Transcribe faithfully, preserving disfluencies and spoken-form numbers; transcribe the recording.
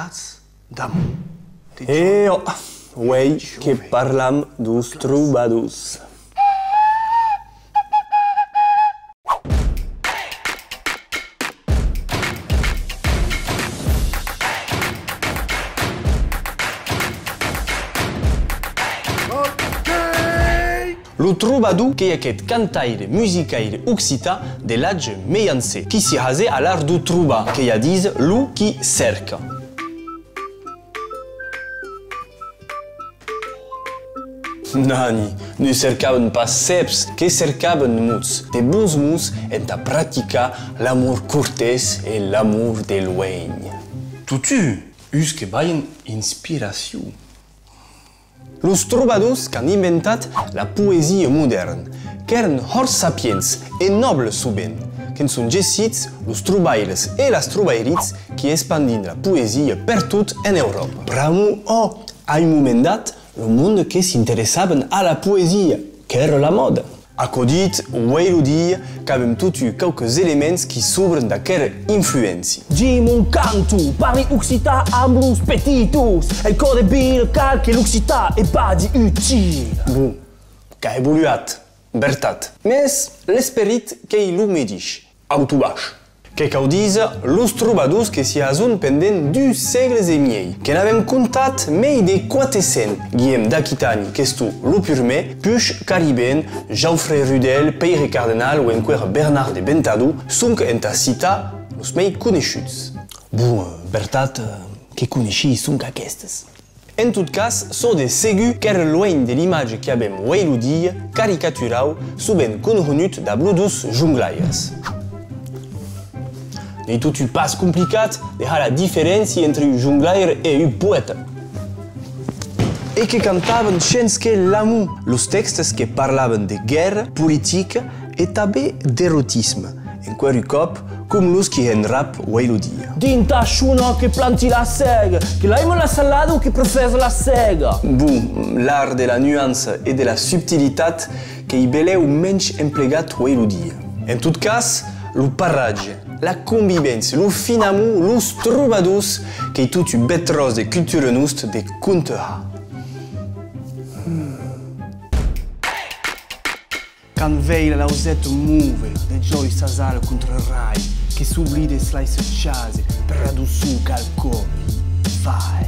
As d'amor. E ò, uei que parlam deus trobadors. Lo trobador qu'ei aqueth cantaire, musicaire occitan de l'atge meiancen, qui s'i hasè a l'art deu trobar, qu'ei a díser lo qui cèrca. Nani, ne cercavan pas cèps, que cercavan mots, de bons mots entà practicar l'amor cortés e l'amor de luenh. Totun, uns que balhan inspiracion. Los trobadors qu'an inventat la poesia modèrna, qu'èran hòrt sapients e nòbles sovent, que'n son gessits los trobaires e las trobairits qui espandin la poesia pertot en Euròpa. Pr'amor, ò, a un moment dat, lo monde que s'interessavan a la poesia, qu'èra la mòda. Aquò dit, uei lo dia qu'avem totun quauques elements qui s'obren d'aquera influéncia. Dins mon canton, parli occitan amb los petitos. En còr de vila cal que l'occitan e vagi util. Bon, qu'a evoluat, vertat. Mès l'esperit qu'ei lo medish, aut o baish. Que cau díser, los trobadors que s'i hason pendent dus sègles e miei, que n'avem comptat mei de quate cents, Guilhèm d'Aquitània, qu'estó lo purmèr, puish qu'arribèn Jaufré Rudèl, Pèire Cardenal o enqüèra Bernard de Ventadorn, sonque entà citar los mei coneishuts. Bon, eh, vertat, eh, que coneishí sonque aquestes. En tot cas, sò de segur qu'èra luenh de l'imatge qu'avem uei lo dia, caricaturau, sovent conhonut dab lo deus jonglaires. N'ei totun pas complicat de har la diferéncia entre un jonglaire e un poèta. E que cantavan shens que l'amor, los tèxtes que parlavan de guèrra, politica e tanben d'erotisme. Enqüèr un còp, com los qui hèn rap uei lo dia. Dins ta chona que planti la sèga, que l'aima la salada o que prefèrs la sèga? Bon, l'art de la nuança e de la subtilitat qu'ei belèu mensh emplegat uei lo dia. En tot cas, lo paratge, la convivéncia, lo fin'amor, los trobadors, qu'ei tot un bèth tròç de cultura nosta de contar. Quand vei la lauseta move de jòi sas alas contra rai, que s'oblide es laissa chase per la doçor qu'al còr fai.